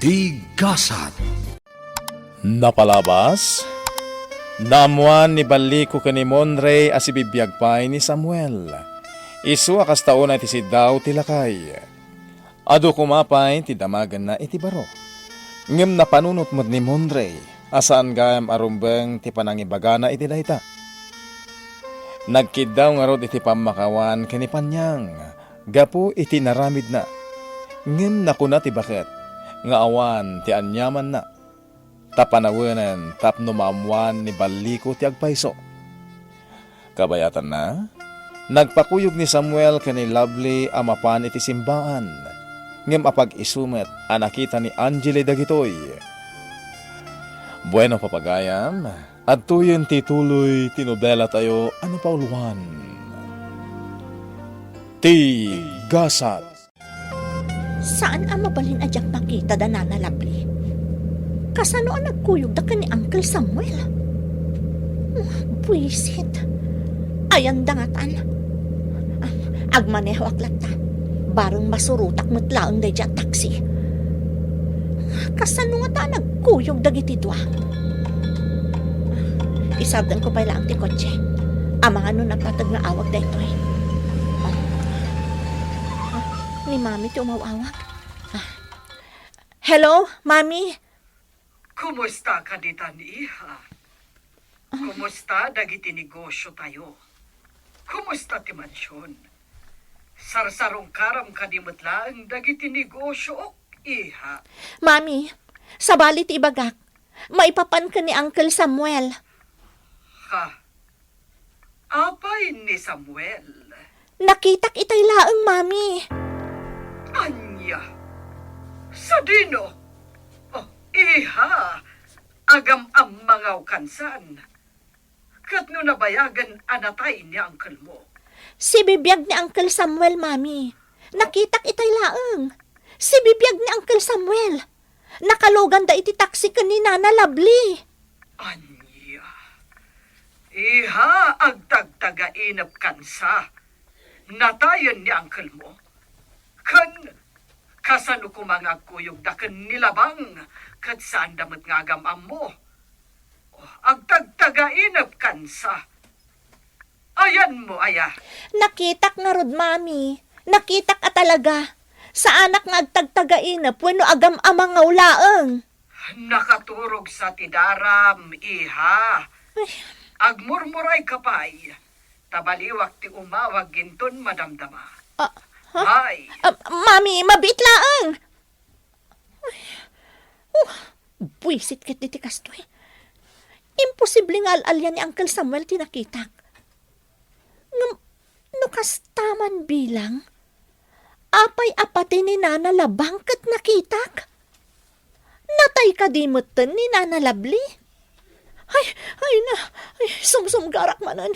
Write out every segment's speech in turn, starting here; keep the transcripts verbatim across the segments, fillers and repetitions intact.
Ti gasat. Napalabas, naammoan ni Balliko ken ni Monrey a sibibiag pay ni Samuel. Isu a kasta unay ti siddaw ti lakay. Adu koma pay ti damagenna iti baro. Ngem napanunot met ni Monrey a saan gayam a rumbeng ti panangibagana iti dayta. Nagkiddaw ngarud iti pammakawan ken ni Panyang gapu iti naramidna. Ngem nakuna ti baket nga awan ti aniamanna, ta panawenen tapno maammoan ni Balliko ti agpayso. Kabayatanna, nagpakuyog ni Samuel ken ni Lovely a mapan iti simbaan, ngem apag-isu met a nakita ni Angeli dagitoy. Bueno, papagayam, adtoyen ti tuloy ti nobelatayo a napauluan, Ti Gasat. Saan a mabalin a diak makita da Nana Lovely. Kasano a nagkuyogda ken ni Uncle Samuel? Buisit. Ayanda ngatan. Agmanehoak latta. Bareng masurotak met laeng daydiay a taksi. Kasano ngata a nagkuyog dagiti dua? Isardengko pay laeng ti kotse. Amangan no napateg nga awag daytoy. Ni Mami ti umaw-awag. Ah. Hello, Mami? Kumusta ka ditan, iha? Kumusta dagiti negosio tayo? Kumusta ti mansion? Sarsarungkaram kadi met laeng dagiti negosio, iha? Mami, sabali ti ibagak. Maipapan ken ni Uncle Samuel. Ha? Apay ni Samuel? Nakitak itay laeng, Mami. Ania? Sadino? Oh, iha, agam-ammangaw kansan. Ket no nabayagen a natay ni uncle mo? Sibibiag ni Uncle Samuel, Mami. Nakitak itay laeng. Sibibiag ni Uncle Samuel. Nakaloganda iti taksi ken ni Nana Lovely. Ania? Iha, agtagtagainep kansa. Natayen ni uncle mo? Ken kasano koma nga agkuyogda ken ni Labang ket saanda met nga agam-ammo? Agtagtagainep kansa. Ayanmo aya? Nakitak ngarud, Mami. Nakitak a talaga. Saanak nga agtagtagainep wenno agam-amangaw laeng. Nakaturogsa ti daram, iha. Ay. Agmurmurayka pay. Ta baliwak ti umawag inton madamdama. Ah, ha? Ay. Ah, Mami, mabiit laeng. Ay. Oh, buisit ket diti kastoy. Imposible nga al-alian ni Uncle Samuel ti nakitak. Ngem, no kasta man bilang, apay a pati ni Nana Labang ket nakitak? Natay kadi metten ni Nana Lovely? Ay, ay na, ay, sumsumgarak manen.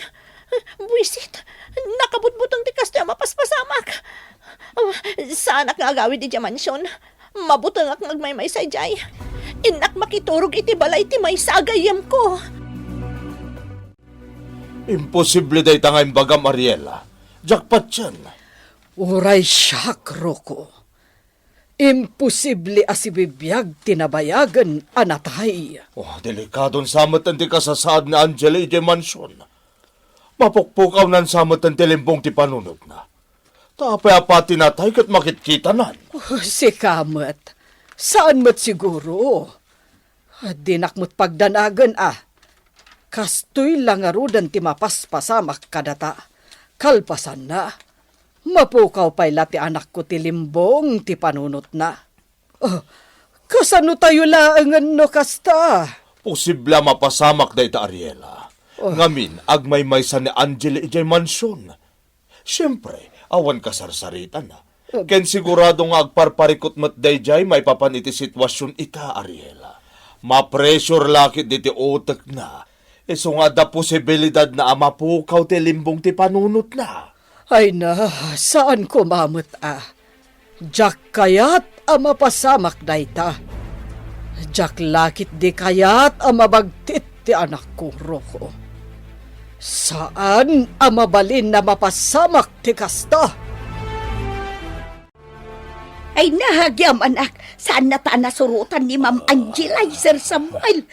Buisit, nakabutbuteng ti kastoy a mapaspasamak. Oh, saanak nga agawid idiay mansion. Mabutengak nga agmaymaysa idiay. Innak makiturog iti balay ti maysa a gayyemko. Imposible dayta nga imbagam, Ariela. Diak patien. Uray siak, Rocco. Imposible a sibibiag ti nabayagen a natay. Oh, delikadon sa met ti kasasaad ni Angeli idiay mansion. Mapukpukawnan sa met ti limbong ti panunotna. Ta apay a pati natay ket makitkitanan? Oh, sika met. Saan met siguro. Dinak met pagdanagen a. Kastoy la ngaruden ti mapaspasamak kadata. Kalpasanna, mapukaw pay la ti anakko ti limbong ti panunotna. Oh, kasano tayo laengen no kasta? Posible a mapasamak dayta, Ariela. Oh. Ngamin, agmaymaysa ni Angeli idiay mansion. Siempre, awan kasarsaritana. Ken sigurado nga agparparikut met daydiay maipapan iti situasion ita, Ariela. Mapresur la ket diti utekna. Isu nga adda posibilidadna a mapukaw ti limbong ti panunotna. Ay na, saan koma met a. Diak kayat a mapasamak dayta. Diak la ketdi kayat a mabagtit ti anakko, Rocco. Saan a mabalin a mapasamak ti kasta. Ay, nagyam, anak. Saanna ta a nasurotan ni Ma'am Angela, Sir Samuel.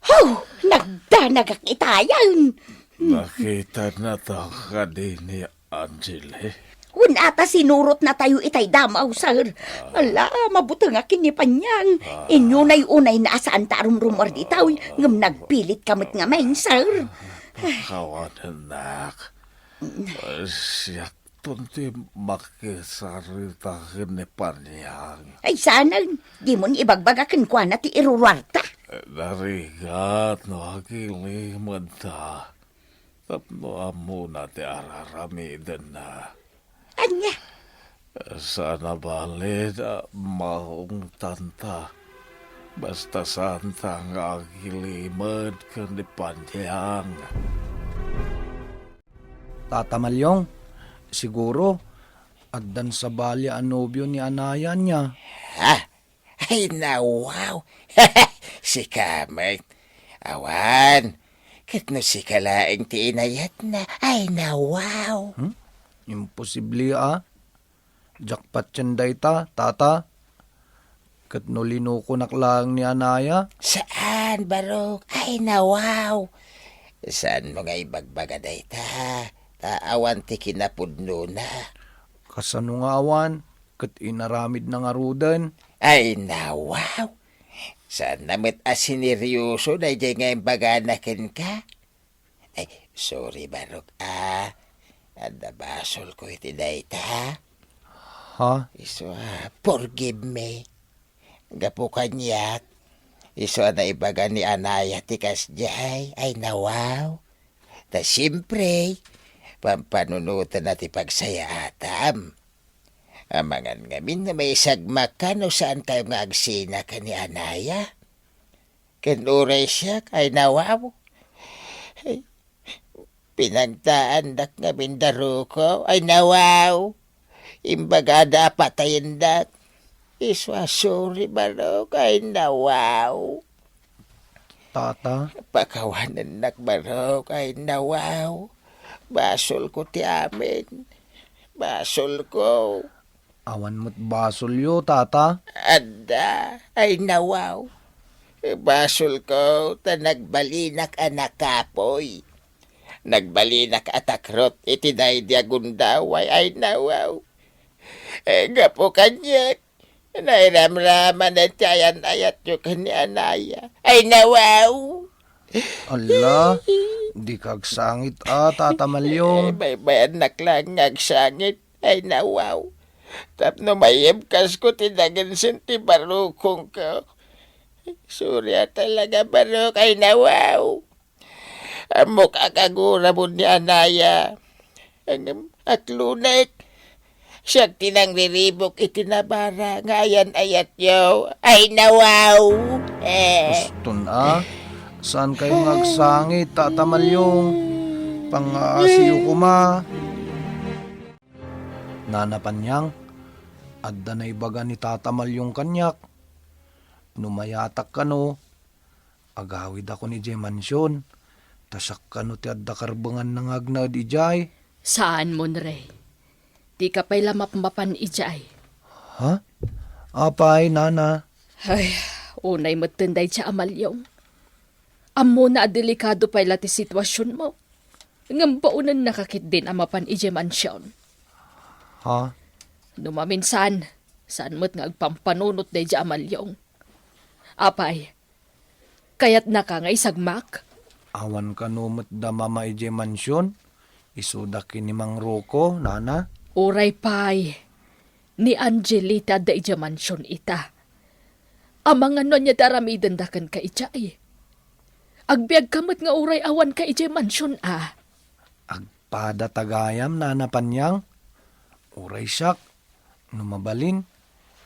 Haw! Nagdanagak itayan. Nakitana ta kadi ni Angel, eh? Wen, ata sinurotna tayo itay damaw, sir. Ala, mabutengak ken ni Panyang. Inyo nay unay na a saanta a rumrumuar ditoy, ngem nagpilitka met ngamin, sir. Kawanenak. Siak ton ti makisarita ken ni Panyang. Ay, saan, dimon ibagbaga kenkuana ti iruruarta? Narigat no agilimedta tapno ammona ti araramidenna. Ania? Saan a bale a maungtanta. Basta saanta nga agilimed ken ni Panyang. Tata Malyong, siguro, addan sabali a nobio ni Anaya ania? Ha? Ay, nawaw! Sika met. Awan, ket no sika laeng ti inayatna, ay, nawaw! Hmm? Imposible a. Jackpot yen dayta, tata. Ket no linukonak laeng ni Anaya? Saan, barok? Ay, nawaw! Saanmo nga ibagbaga dayta, ta awan ti kinapudnona. Kasano nga awan? Ket inaramidna ngaruden? Ay, nawaw! Saanna met a sineryoso daydiay nga imbagana kenka? Ay, sorry, barok, a. Adda basolko iti dayta. Ha? Isu a, forgive me. Gapu kaniak, isu a naibaga ni Anaya ti kasdiay, ay, nawaw. Ta siempre, pampanunotenna ti pagsayaatam. Amangan ngamin no maisagmaka no saankayo nga agsina ken ni Anaya. Ken uray siak, ay, nawaw. Ay, pinagtaandak ngamin, baruko, ay, nawaw. Imbagada a patayendak. Isu a, sorry, barok, ay, nawaw. Tata? Pakawanennak, barok, ay, nawaw. Basolko ti amin. Basolko. Awan met basolyo, tata? Adda, ay, nawaw. Basolko ta nagbalinak a nakapoy. Nagbalinak a takrot iti daydi a gundaway, ay, nawaw. Eh, gapu kaniak, nairamramanen ti ayan-ayatyo ken ni Anaya. Ay, nawaw! Ala, dika agsangit a, Tata Malyong. Eh, baybayannak laeng nga agsangit. Ay, nawaw. Tapno maibkasko ti dangensen ti barukongko. Sorry a talaga, barok. Ay, nawaw. Ammok a kaguramon ni Anaya. Ngem, aklunek. Siak ti nangriribuk iti nabara nga ayan-ayatyo. Ay, nawaw! Eh. Uston a, saankayo nga agsangit, Tata Malyong. Pangngaasiyo koma. Nana Panyang, adda naibaga ni Tata Malyong kaniak. No mayatak kano, agawidakon idiay mansion, ta siak kano ti adda karbenganna nga agnaed idiay. Saanmon, Rey. Dika pay la mapmapan idiay. Ha? Apay, nana? Ay, unay metten daydiay a Malyong. Ammona a delikado pay la ti situasionmo. Ngem baonennaka ketdin a mapan idiay mansion. Ha? No maminsan, saan met nga agpampanunot daydiay a Malyong. Apay, kayatnaka nga isagmak? Awan kano met da mama idiay mansion? Isuda ken ni Mang Rocco, nana? Uray pay, ni Angeli ti adda idiay mansion ita. Amangan no ania ti aramidenda kenka idiay. Agbiagka met nga uray awanka idiay mansion a. Agpada ta gayam, Nana Panyang. Uray siak, no mabalin,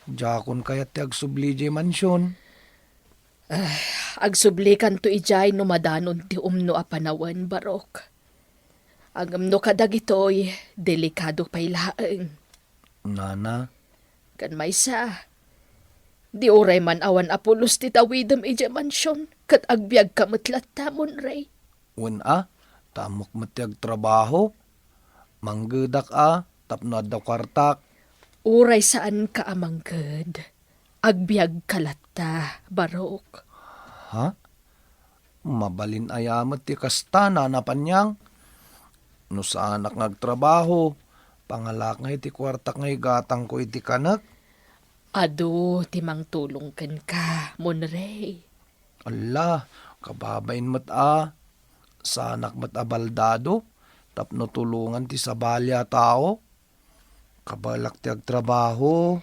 diakon kayat ti agsubli idiay mansion. Ah, agsublikanto idiay no madanon ti umno a panawen, Barok. Ngem no kadagitoy, delikado pay laeng. Nana. Ken maysa, di uray man awan a pulos ti tawidem idiay mansion, ket agbiagka met latta, Monrey. Wen a, ta ammok met ti agtrabaho. Manggedak a, tapno adda kuartak. Uray saanka a mangted, agbiagka latta, Barok. Ha? Mabalin aya met ti kasta, Nana Panyang? No saanak nga agtrabaho, pangalak ngay ti kuartak nga igatangko iti kanek. Adu ti mangtulong kenka, Monrey. Alla, kababain met a. Saanak met a baldado tapno tulongan ti sabali a tao. Kabalak ti agtrabaho.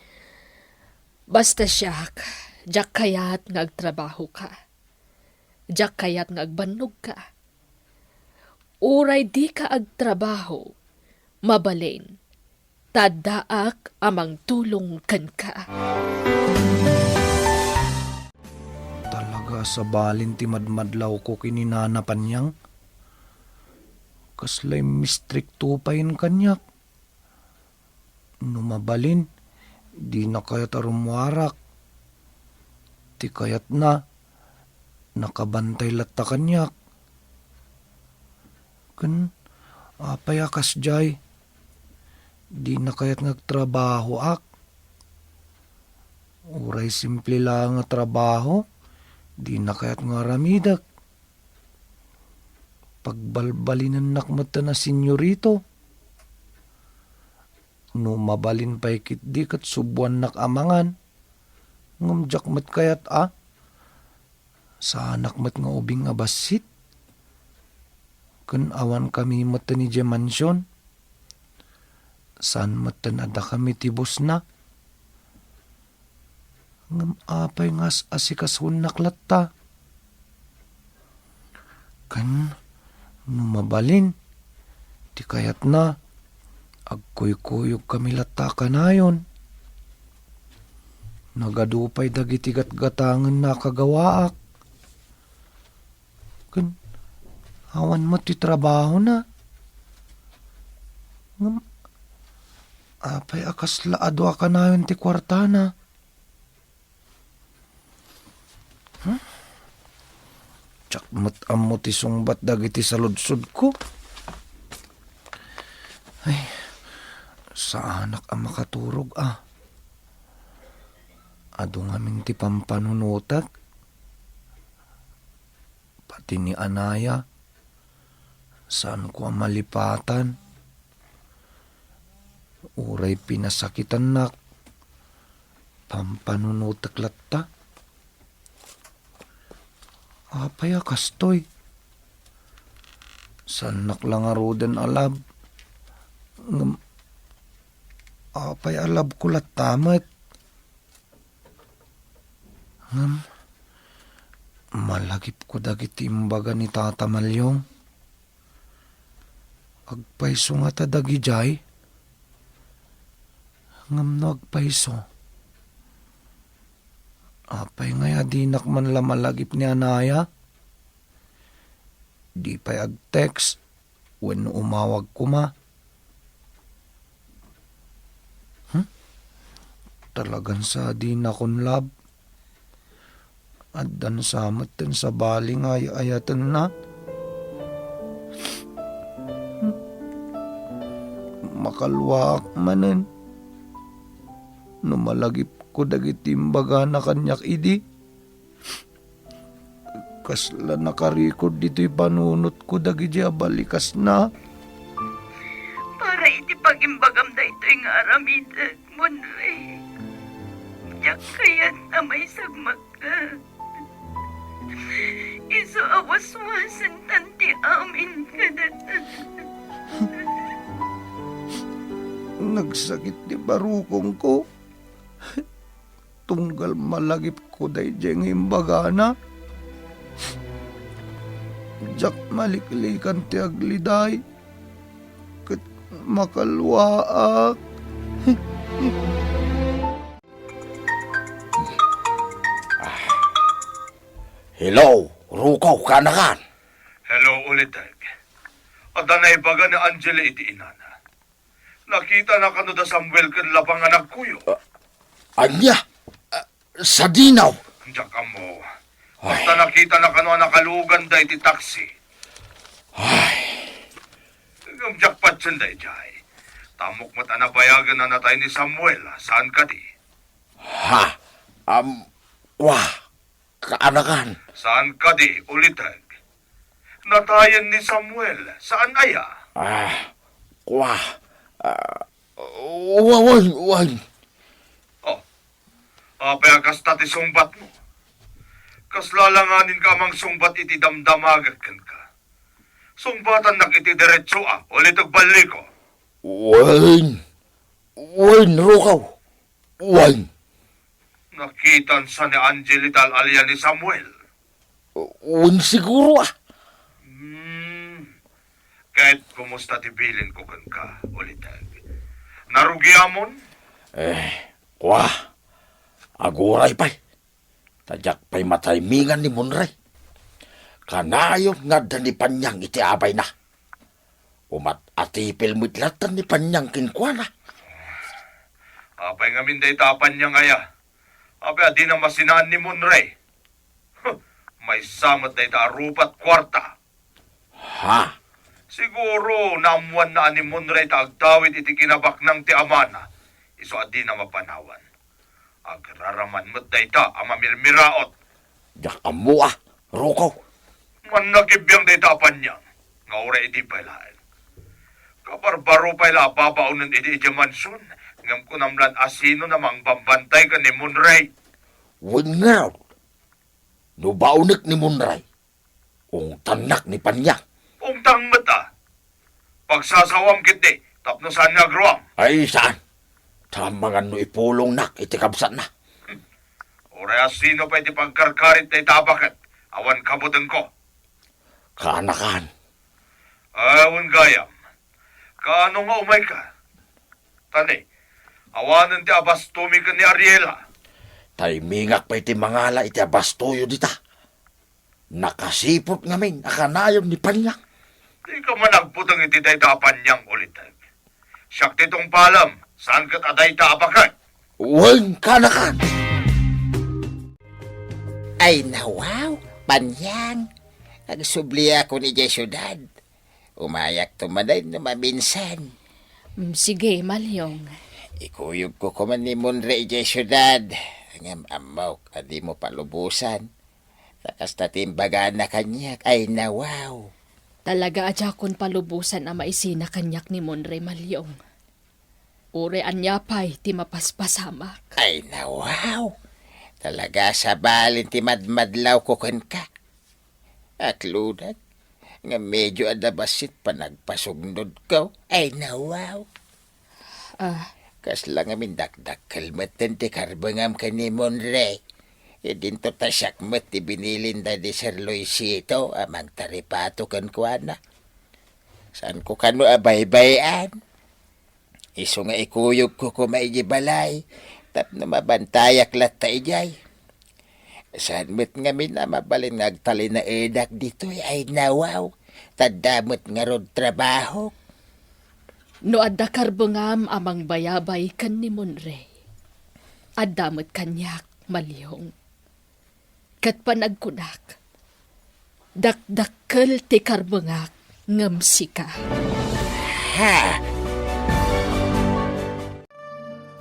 Basta siak, diak kayat nga agtrabahoka. Diak kayat nga agbannogka. Uray dika agtrabaho, mabalin ta addaak a mangtulong kenka. Talaga a sabalin ti madmadlawko ken ni Nana Panyang. Kasla immistrikto pay kaniak. No mabalin, dina kayat a rummuarak. Ti kayatna, nakabantay latta kaniak. Ken, apay a kasdiay? Dina kayat nga agtrabahoak. Uray simple la nga trabaho, dina kayat nga aramidek. Pagbalbalinennak metten a senyorito. No mabalin pay ketdi ket suboannak a mangan. Ngem diak met kayat a. Saanak met nga ubing a bassit. Ken awankami metten idiay mansion. Saan metten a dakami ti bosna. Ngem apay nga as-asikasuennak latta? Ken no mabalin, ti kayatna, agkuykuyogkami latta a kanayon. Nagadu pay dagiti gatgatangenna a kagawaak. Ken awan met ti trabahona. Ngem apay a kasla adu a kanayon ti kuartana? Hmm? Diak met ammo ti sungbat dagiti saludsodko. Ay, saanak a makaturog a. Adu ngamin ti pampanunotek. Pati ni Anaya, saanko a malipatan. Uray pinasakitannak, pampanunotek latta. Apay a kastoy? Saannak la ngaruden a love. Ngem, apay a love ko latta met? Ngem, malagipko dagiti imbaga ni Tata Malyong. Agpayso ngata dagidiay? Ngem no agpayso, apay ngay a dinak man la malagip ni Anaya? Di pay ag-text wenno umawag koma. Hmm? Talagan sa dinakon love. Addan sa metten sabali nga ay-ayatenna. Hmm? Makalluaak manen no malagipko dagiti imbagana kaniak idi. Kasla nakarikod ditoy panunotko dagidi a balikasna. Para iti pagimbagam daytoy nga aramidek, Monrey, diak kayat a maisagmakka. Isu a waswasen tan ti amin kadata. Nagsakit ti barukongko. Tunggal malagipko daydiay nga imbagana. Diak maliklikan ti agliday ket makalluaak. Hello, Ruko, kaanakan? Hello, Ulitek. Adda naibaga ni Angeli iti inana. Nakitana kano da Samuel ken Labang a nagkuyo. Ah, ania? Ah, sadino? Diak ammo. Ay. Basta nakitana kano a nakaluganda iti taksi. Ay. Ngem diak patien daydiay. Tammok met a nabayagen a natay ni Samuel, saan kadi? Ha? Am, wa, kaanakan. Saan kadi, uliteg? Natayen ni Samuel, saan aya? Ah, wa, ah, wa-, wen, wen. Oh, apay a kasta ti sungbatmo? Kasla la nganin ka a mangsungbat iti damdamagek kenka. Sungbatannak iti diretso a, uliteg balliko. Wen, wen, Rukaw. Wen. Nakitan sa ni Angeli ti al-alia ni Samuel. Wen siguro, ah. Hmm. Ket kumusta ti bilinko kenka, uliteg? Narugiamon? Eh, kua. Aguray pay. Ta diak pay mataymingan ni Monray. Kanayon nga adda ni Panyang iti abayna. Umat-atipil met latta ni Panyang kenkuana. Apay ngamin dayta a Panyang aya? Apay a dina masinaan ni Monray? Huh, maysa met dayta a rupa't kuarta. Ha? Siguro, naammoanna a ni Monray ta agtawid iti kinabaknang ti amana, isu a dina mapanawan. Agraraman met dayta a mamirmiraot. Diak ammo, ah, Rukaw. Mannakibiang dayta a Panyang, nga uray idi pay laeng. Kabarbaro pay la a babaonen idi idiay mansion, ngem kunam lan a sino na mangbambantay ken ni Monray. Wen ngarud, no baonek ni Monray, ungtannak ni Panyang. Ungtang met a. Pagsasawam ketdi tapno saan nga agruam. Ay, saan? Saan mangan no ipulongnak iti kabsatna? Uray a sino pay ti pagkarkarit dayta a baket, awan kabutengko. Kaanakan. Awan gayam. Kaano nga umayka? Tani, awanen ti abastomi ken ni Ariela. Taymingak pay ti mangala iti abastoyo dita. Nakasiput ngamin a kanayon ni Panyang. Dika man agbuteng iti dayta a Panyang, uliteg. Siak ti tungpalem, saan ket a dayta a baket. Wen, kaanakan. Ay, nawaw, Panyang. Agsubliakon idiay siudad. Umayakto manen no maminsan. Mm, sige, Malyong. Ikuyogko koma ni Monray idiay siudad. Ngem ammok a dimo palubosan. Ta kasta ti imbagana kaniak, ay nawaw. Talaga a diakon palubosan a maisina kaniak ni Monray, Malyong. Uray ania pay ti mapaspasamak. Ay nawaw. Talaga a sabali ti madmadlawko kenka. Akludan, nga medio adda bassit panagpasugnodko. Ay nawaw. Ah. Kasla ngamin dakdakkel metten ti karbengam ken ni Monray. Idinto ta siak met ti binilin daydi Sir Luisito a mangtaripato kenkuana. Saanko kano a baybay-an? Isu nga ikuyogko koma idiay balay tapno mabantayak latta idiay. Saan met ngamin a mabalin nga agtalinaedak ditoy, ay nawaw, ta adda met ngarud trabahok. No adda karbengam a mangbayabay ken ni Monray, adda met kaniak, Malyong. Ket panagkunak, dakdakkel ti karbengak ngem sika. Ha!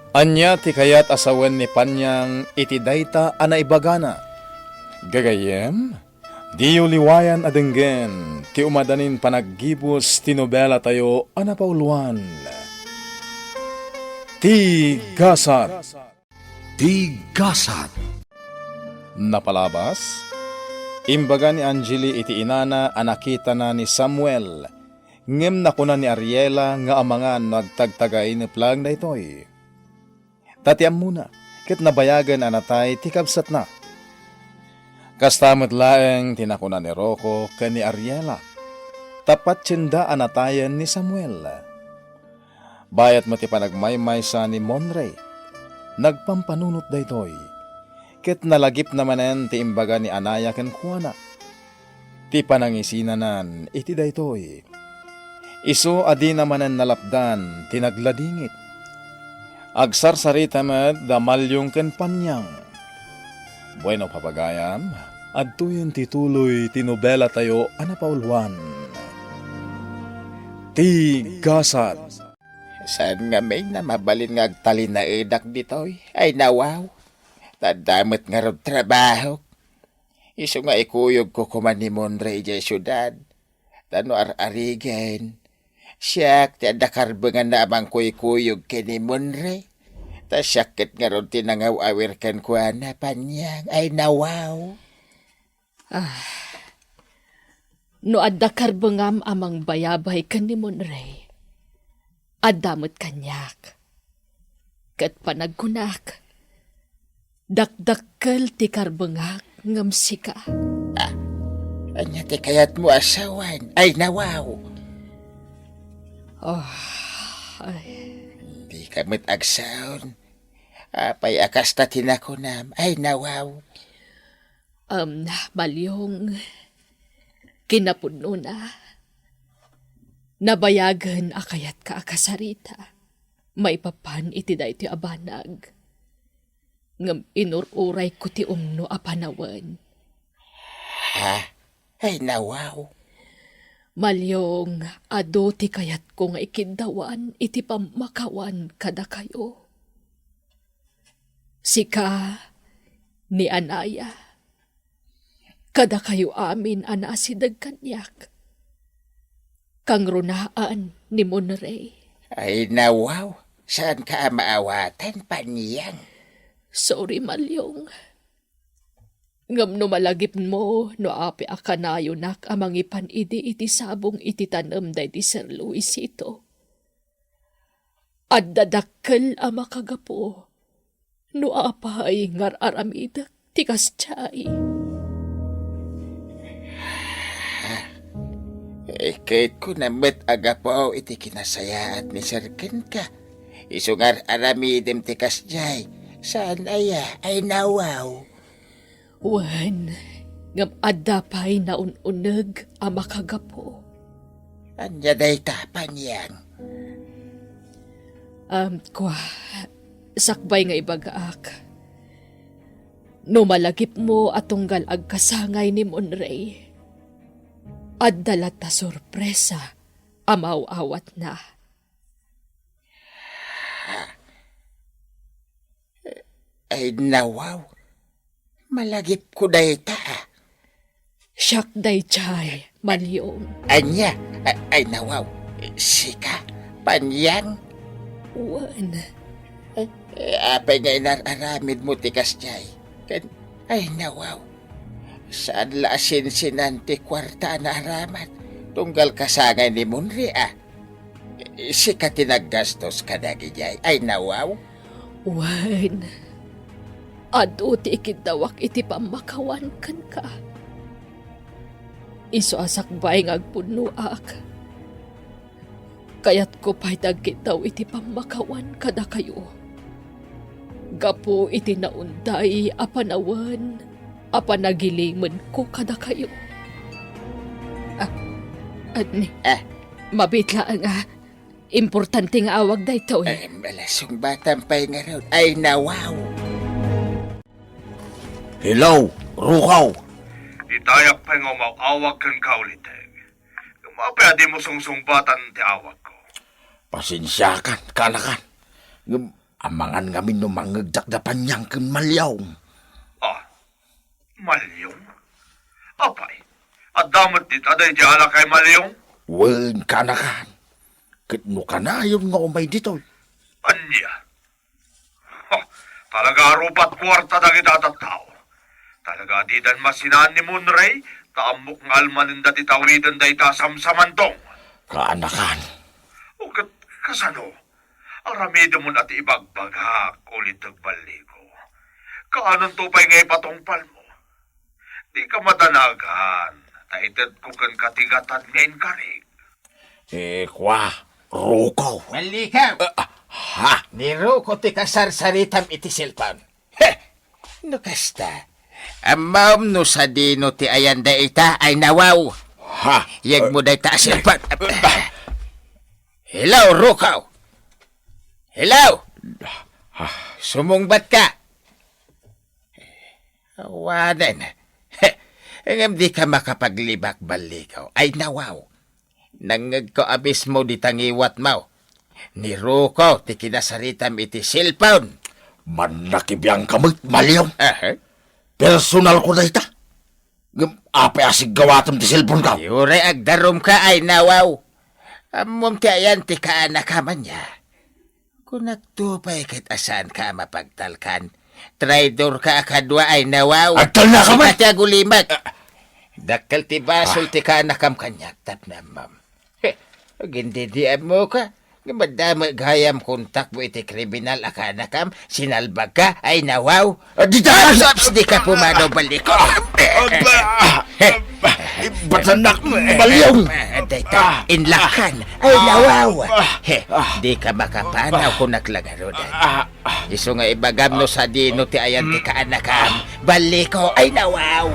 Ania ti kayat a sawen ni Panyang iti dayta a naibagana? Gagayyem, diyo liwayan a denggen ti umadanin panaggibus ti nobelatayo a napauluan, Ti Gasat. Ti Gasat. Napalabas, imbaga ni Angeli iti inana a nakitana ni Samuel, ngem nakuna ni Ariela nga amangan no agtagtagainep laeng daytoy. Ta ti ammona, ket nabayagen a natay ti kabsatna. Kasta met laeng ti nakuna ni Rocco ken ni Ariela, ta patienda a natayen ni Samuel. Bayat met ti panagmaymaysa ni Monray, nagpampanunot daytoy, ket nalagipna manen ti imbaga ni Anaya kenkuana. Ti panangisinanan iti daytoy, isu a dina manen nalapdan ti nagladingit. Agsarsarita met da Malyong ken Panyang. Bueno, papagayam, adtoyen ti tuloy ti nobelatayo a napauluan, Ti Gasat. Saan ngamin a mabalin nga agtalinaedak ditoy? Ay, nawaw. Ta adda met ngarud trabahok. Isu nga ikuyogko koma ni Monrey idiay siudad. Ta no ar-arigen, siak ti adda karbenganna a mangkuykuyog ken ni Monrey. Ta siak ket ngarud ti nangaw-awir kenkuana, Panyang. Ay, nawaw. Ah, no adda karbengam a mangbayabay ken ni Monrey, adda met kaniak. Ket panagkunak, dakdakkel ti karbengak ngem sika. Ah, ania ti kayatmo a sawen? Ay, nawaw. Oh, ay. Dika met agsaon. Apay a kasta ti nakunam? Ay, nawaw. Em, Malyong, kinapudnona, nabayagen a kayatka a kasarita maipapan iti daytoy a banag. Ngem inur-urayko ti umno a panawen. Ha? Ay, nawaw. Malyong, adu ti kayatko nga ikiddawan iti pammakawan kadakayo. Sika, ni Anaya, kadakayo amin a naasideg kaniak. Kangrunaan ni Monrey. Ay, nawaw. Saanka a maawaten, Panyang? Sorry, Malyong. Ngem no malagipmo no apay a kanayonak a mangipan idi iti sabong iti tanem daydi Sir Luisito, adda dakkel a makagapu no apay nga ar-aramidek ti kasdiay. Iketko na met a gapu iti kinasayaat ni Sir kenka. Isu nga ar-aramidem ti kasdiay. Saan aya? Ay, nawaw. Wen, ngem adda pay naun-uneg a makagapu. Ania dayta, Panyang? Um, kua, sakbay nga ibagaak. No malagipmo a tunggal agkasangay ni Monrey, adda latta sorpresa a maaw-awatna. Ay, nawaw. Malagipko dayta. Siak daydiay, Malyong. Ania? A-, ay, nawaw. Sika? Panyang? Wen. Ay, eh, apay nga inar-aramidmo ti kasdiay? Ken, ay, nawaw. Saan la a sinsinan ti kuarta a naaramat? Tunggal kasangay ni Monrey, a. Sika ti naggastos kadagijay. Ay, nawaw? Wen, adu ti ikiddawak iti pammakawan kenka. Isu a sakbay nga agpudnoak, kayatko pay ti agkiddaw iti pammakawan kadakayo. Gapu iti naunday a panawen a panagilimenko kadakayo. Ah, adni, Ah. Mabiit laeng a importante nga awag daytoy. Ay, malasungbatam pay ngarud. Ay, nawaw. Hello, Rukaw. Ditayak pay nga umaw-awag kenka, Uliteg. Ngem apay a dimo sungsungbatan ti awagko? Pasensiakan, kaanakan. Ngem amangan ngamin no mangngegdak da Panyang ken Malyong. Ah, Malyong? Apay, adda met dita daydiay a lakay, Malyong? Wen, kaanakan. Ket no kanayon nga umay ditoy. Ania? Ha, talaga a rupat kuarta dagita a tattao. Talaga a didan masinaan ni Monrey, ta ammok nga almanenda ti tawiden dayta a samsamantong. Kaanakan. O ket kasano? Aramidemon a ti ibagbagak, Uliteg Balligo. Kaanonto pay nga ipatungpalmo? Dika madanagan, ta itedko kenka ti gatad nga inkarik. Eh, kua, Rukaw. Balligo! Ah, ah, ha? Ni Rukaw ti kasarsaritam iti cellphone. He! No kasta, ammom no sadino ti ayan dayta, ay nawaw. Ha? Yegmo dayta a cellphone. Hello, Rukaw. Hello? Ah. Sumungbat ka. Awanen. Ngem dika makapaglibak, Balligo. Ay, nawaw. Nangngegko a mismo dita ngiwatmo. Ni Ruko ti kinasaritam iti cellphone. Mannakibiangka met, Malyong. Aha. Personal ko dayta. Ngem apay a siggawatem ti cellphone ka? Uray agdarumka, ay nawaw. Ammom ti ayan ti kaanakam ania. Kunakto pay ket a saanka a mapagtalkan. Traidorka a kadua, ay nawaw. Agtalnaka man! Sika ti agulimek. Ah. Dakkel ti basol Ah. ti kaanakam kaniak tapno ammom. He, agindidi ammoka. Nga madama gayam kontakmo iti kriminal a kaanakam, sinalbagka, ay nawaw. Ah, di ta- Ups, ups, di ka pumanaw, balik ko. Ah, ah, ah, ah, batanak, Malyong. Ah, dayta, Ah, inlakan. Ay, ah, nawaw. Ah, He, ah, di ka makapanaw ah, kunak la ngaruden. Ah, ah, Isu nga ibagam no sadino ti ayan ti kaanakam. Balik ko. Ay, nawaw.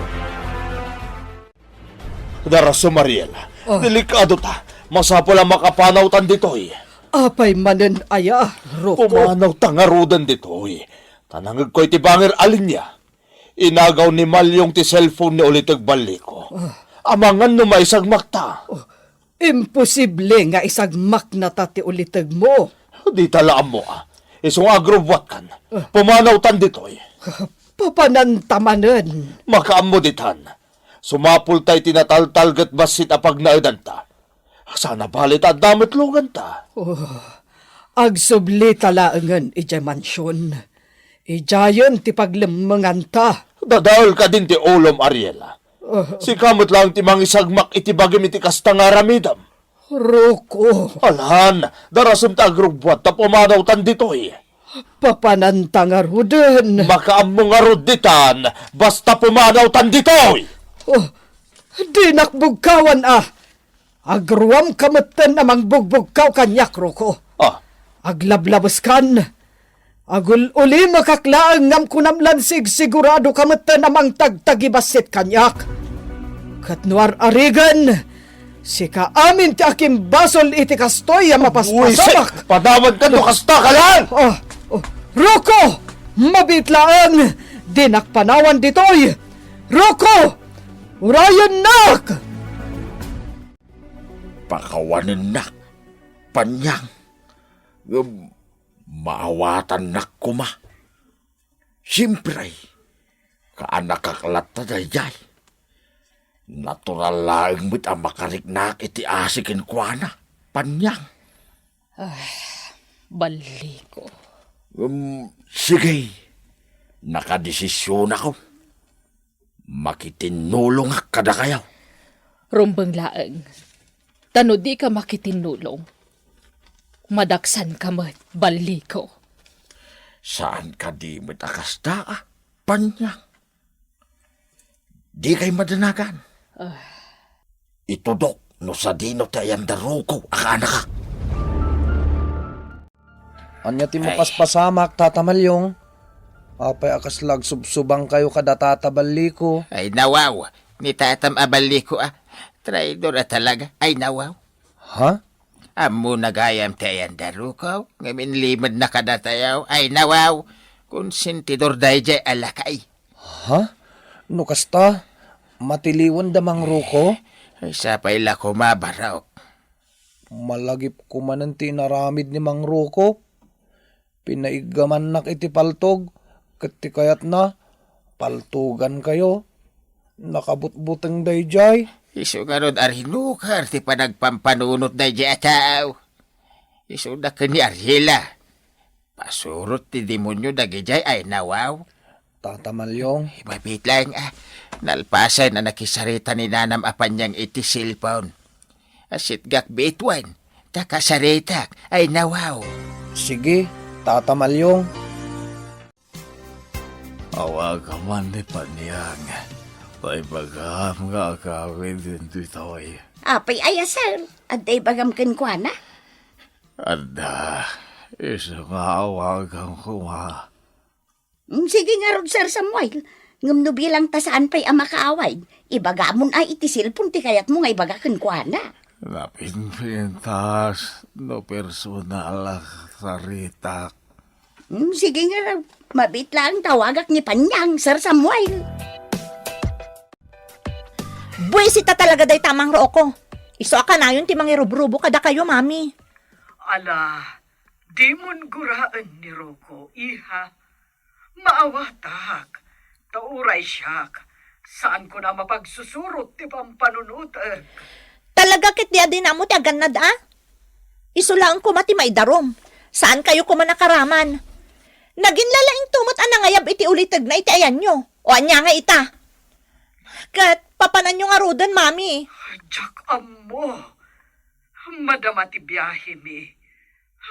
Darasum, Ariel. Oh. Delikado ta. Masapul a makapanawtan ditoy. Apay manen aya, Ruko? Pumanawta ngaruden ditoy. Ta nangngegko iti bangir a linia. Inagaw ni Malyong ti cellphone ni Uliteg Balliko. Ah. Amangan no maisagmakta. Oh, imposible nga isagmaknata ti ulitegmo. Dita la ammo, ah. Isu nga agrubbuatkan. Ah. Pumanawtan ditoy. Papananta manen. Makaammo ditan. Sumapulta iti nataltalget bassit a pagnaedanta. Saan a bale ta adda met luganta. Oh, agsublita laengen idiay mansion. Idiayen ti paglemmenganta. Dadael kadin ti ulom, Ariela. Oh. Sika met laeng ti mangisagmak iti bagim iti kasta nga aramidem. Ruko. Alan, darasem ta agrubbuat ta pumanawtan ditoy. Papananta ngaruden. Makaammo ngarud ditan, basta pumanawtan ditoy. Oh, dinak bugkawan a. Agruamka metten a mangbugbugkaw kaniak, Ruko. Ah. Aglablabeskan. Agul-ulimekak laeng ngem kunam lan sigsiguradoka metten a mangtagtagibassit kaniak. Ket no ar-arigen, sika amin ti akimbasol iti kastoy a mapaspasamak. Buisit! Padawanka no kasta ka laeng! Ah, oh, Ruko! Mabiit laeng! Dinak panawan ditoy! Ruko! Urayennak! Pakawanennak, Panyang. Ngem maawatannak koma. Siempre, kaanakak latta daydiay. Natural laeng met a makariknaak iti asi kenkuana, Panyang. Ay, Balliko. Ngem, sige, nakadesisionakon. Makitinnulongak kadakayo. Rumbeng laeng. Ta no dika makitinnulong, madaksanka met, Balliko. Saan kadi met a kasta, a, Panyang? Dikay madanagan. Ah. Itudok no sadino ti ayan da Ruko a kaanakak. Ania ti Ay. mapaspasamak, Tata Malyong? Apay a kasla agsubsubangkayo kada Tata Balliko? Ay, nawaw. Ni tatam a Balliko, a. Traidor a talaga. Ay, nawaw. Ha? Ammona gayam ti ayan da Ruko, ngem inlimedna kadatayo. Ay, nawaw. Konsentidor daydiay a lakay. Ha? No kasta, matiliwen da Mang Ruko? Ay, sapay la koma, Barok. Malagipko manen ti inaramid ni Mang Ruko. Pinaiggamannak iti paltog, ket ti kayatna, paltogankayo. Nakabutbuteng daydiay. Isu ngarud a rinuker ti panagpampanunot daydiay a tao. Isuda ken ni Ariela. Pasurot ti demonio dagidiay ay nawaw. Tata Malyong. Mabiit laeng, a. Nalpasen a nakisarita ni nanam a Panyang iti cellphone. Asitgak bituen, ta kasaritak ay nawaw. Sige, Tata Malyong. Awagam man ni Panyang. Ta ibagam nga agawid ditoy. Apay aya, sir? Adda ibagam kenkuana? Adda. Isu nga awagam koma. Mm, sige ngarud, Sir Samuel. Ngem no bilang ta saan pay a makaaway, ibagamon a iti cellphone ti kayatmo nga ibaga kenkuana. Napinpintas no personal a saritak. Mm, sige ngarud. Mabiit laeng tawagak ni Panyang, Sir Samuel. Buisit a talaga dayta, Mang Roko. Isu a kanayon ti mangirubrubo kadakayo, Mami. Ala, dimon guraen ni Rocco, iha. Maawatak, ta uray siak, saanko a mapagsusurot ti pampanunotek. Talaga ket di adinamo ti agannad, a? Isu laeng koma ti maidarum. Saankayo koma nakaraman. Nagin lalaingto met a nangayab iti ulitegna iti ayanyo. O ania nga ita? Ket papananyo ngaruden, Mami? Diak ammo. Madama ti biahemi.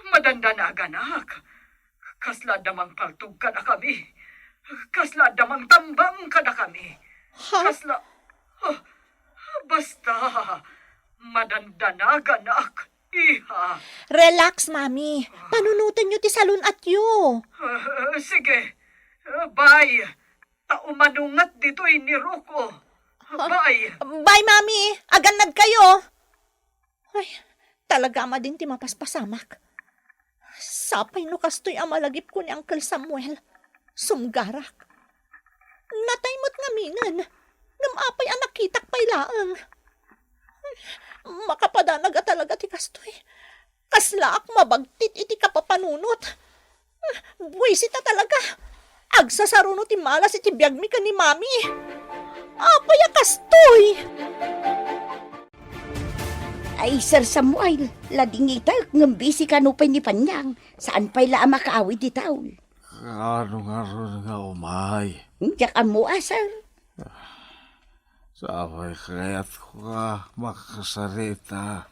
Madandanaganak. Kasla adda mangpaltog kadakami. Kasla adda mangtambang kadakami. Ha? Kasla, ah, basta, madandanaganak, iha. Relax, Mami. Panunotenyo ti salun-atyo. Ah, sige. Ah, bye. Ta umanunget ditoy ni Rocco. Bye. Bye, Mami. Agannadkayo. Ay, talaga a madin ti mapaspasamak. Sapay no kastoy a malagipko ni Uncle Samuel. Sumgarak. Natay met ngaminen. Ngem apay a nakitak pay laeng. Ay, makapadanag a talaga ti kastoy. Kaslaak mabagtit iti kapapanunot. Buisit a talaga. Agsasaruno ti malas iti biagmi ken ni Mami. Apay a kastoy? Ay, Sir Samuel, ladingitek ngem busy kano pay ni Panyang. Saan pay la a makaawid ti taul. Kaano ngarud nga umay? Diak ammo a, sir. Sapay kayatko a makasarita.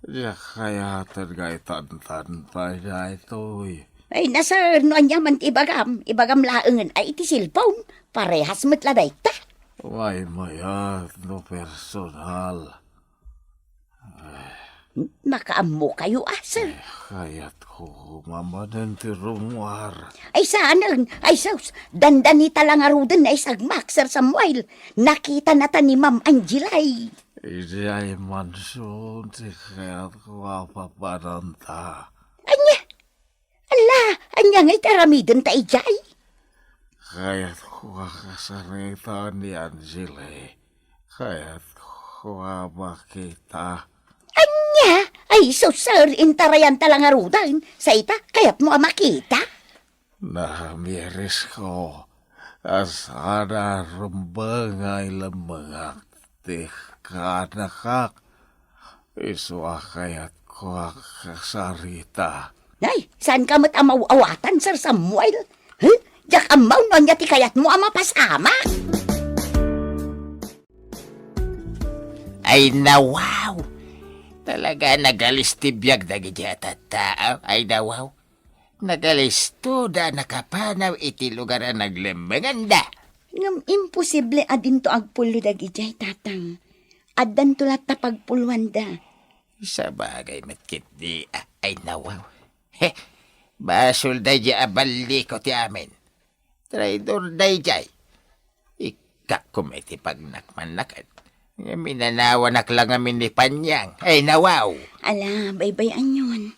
Diak kayaten nga itantan pay daytoy. Ay, na, sir, no ania man ti ibagam, ibagam laengen a iti cellphone. Parehas met la dayta. Maymayat no personal. Makaammokayo a, sir? Eh, kayatko manen ti rummuar. Ay, saanen. Ay, sus, dandanita la ngaruden naisagmak, Sir Samuel. Nakitanata ni Ma'am Angelay. Idiay mansion ti kayatko a papananta. Ania? Ala, ania ngay ti aramidenta idiay? Kayatko a kasarita ni Angele. Kayatko a makita. Ania? Ay, sus, sir, intarayanta la ngaruden. Sa ita, kayatmo a makita? Namirisko a saan a rumbeng nga ilemmengak ti kaanakak. Isu a kayatko a kasarita. Ay, saanka met a maw-awatan, Sir Samuel? Huh? Diak ammo no ania ti kayatmo a mapasamak. Ay, nawaw! Talaga nagalis ti biag dagiti a tattao. Ay, nawaw! Nagalisto da nakapanaw iti lugar a naglemmenganda. Ngem imposible a dinto agpullo dagidiay, Tatang. Addanto latta pagpulwanda. Sabagay met ketdi, a-, ay nawaw. He, basol daydiay a balliko ti amin. Traidor daydiay. Ikkak koma iti pagnakmannakan. Ngem inanawanak la ngamin ni Panyang. Ay, nawaw! Ala, baybay-anyon.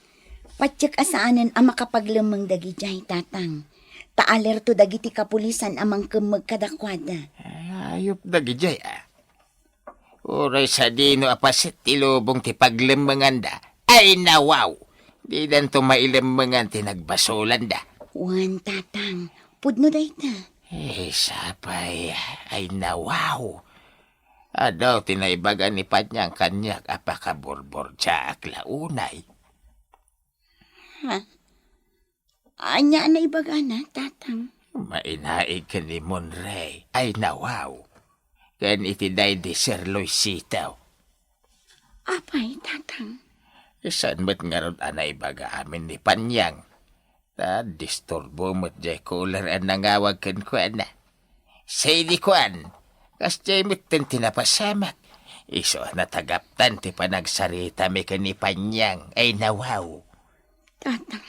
Patiek a saanen a makapaglemmeng dagidiay, Tatang. Ta alerto dagiti kapulisan a mangkemmeg kadakuada. Ay, ayup dagidiay, a. Uray sadino a paset ti lubong ti paglemmenganda. Ay, nawaw! Didanto mailemmengan ti nagbasolanda. Wen, Tatang, pudno dayta. Eh, sapay, ay nawaw. Adu ti naibaga ni Panyang kaniak a pakaburburdiaak la unay. Ha? Ania a naibagana, Tatang? Mainaig ken ni Monray. Ay nawaw. Ken iti daydi Sir Luisito. Apay, Tatang? Saan met ngarud a naibaga amin ni Panyang? Ta disturbo met jay caller a nangawag kenkuana. Say di kuan, kasjay metten ti napasamak. Isu a natagaptan ti panagsaritami ken ni Panyang. Ay nawaw. Tatang.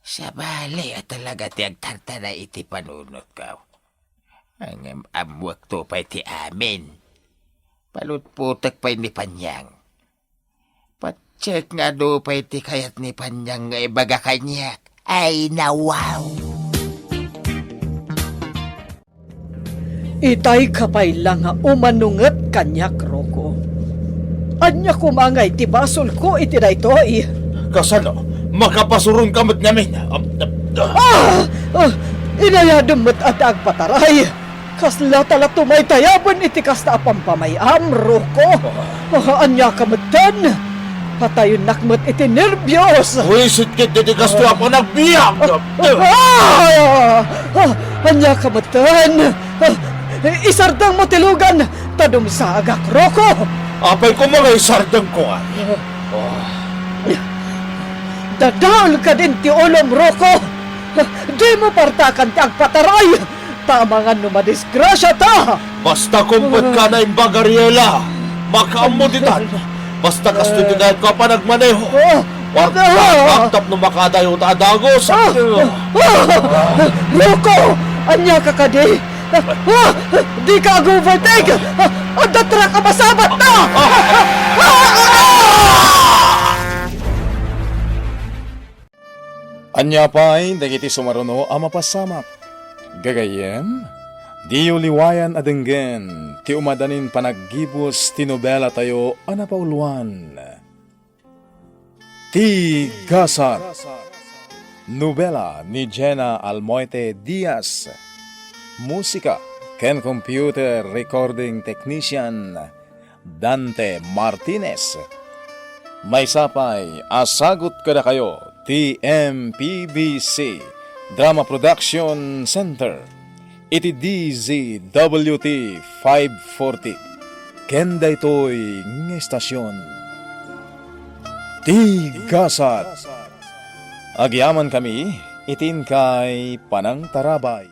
Sabali a talaga ti agtartara iti panunotko. Ngem ammuekto pay ti amin. Palutpotek pay ni Panyang. Patiek nga adu pay ti kayat ni Panyang nga ibaga kaniak. Ay, nawaw! Itay ka pay la nga umanunget kaniak, Rocco. Ania koma ngay ti basolko iti daytoy? Kasano? Makapasuronka met ngamin. Am, am, ah! Ah! Ah! Inayadem met a ti agpataray. Kasla ta la tumaytayaben iti kasta a pampamay-am, Rocco. Ah. Ah, ania ka metten? Patayennak met iti nerbios. Buisit ketdi ti kastoy a panagbiag. Ah! Ah! Ah! Ania ka metten? Ah! Isardengmo ti lugan ta dumsaagak, Rocco. Apay koma nga isardengko, ay? Ah! Dadael kadin ti ulom, Rocco. Dimo partakan ti agpataray, ta amangan no madisgrasiata. Basta kumpet ka naimbag, Ariela. Makaammo ditan. Basta kastoy ti kayatko a panagmaneho. Ah! Warta, ah! Tapno makaadayo ta a dagus. Ah! Ah! Rocco! Ania ka kadi? Ah! Dika ag-overtake! Ah! Adda truck a masabat na! Ah! Ah! Ania pay dagiti sumaruno a mapasamak? Gagayyem, diyo liwayan a denggen ti umadanin panaggibus ti nobelatayo a napauluan, Ti Gasat. Nobela ni Jenna Almoite Diaz. Musika ken computer recording technician, Dante Martinez. Maysa pay a sagut kadakayo ti M P B C Drama Production Center iti D Z W T five forty. Ken daytoy nga estasion, Ti Gasat. Agyamankami iti inkay panangtarabay.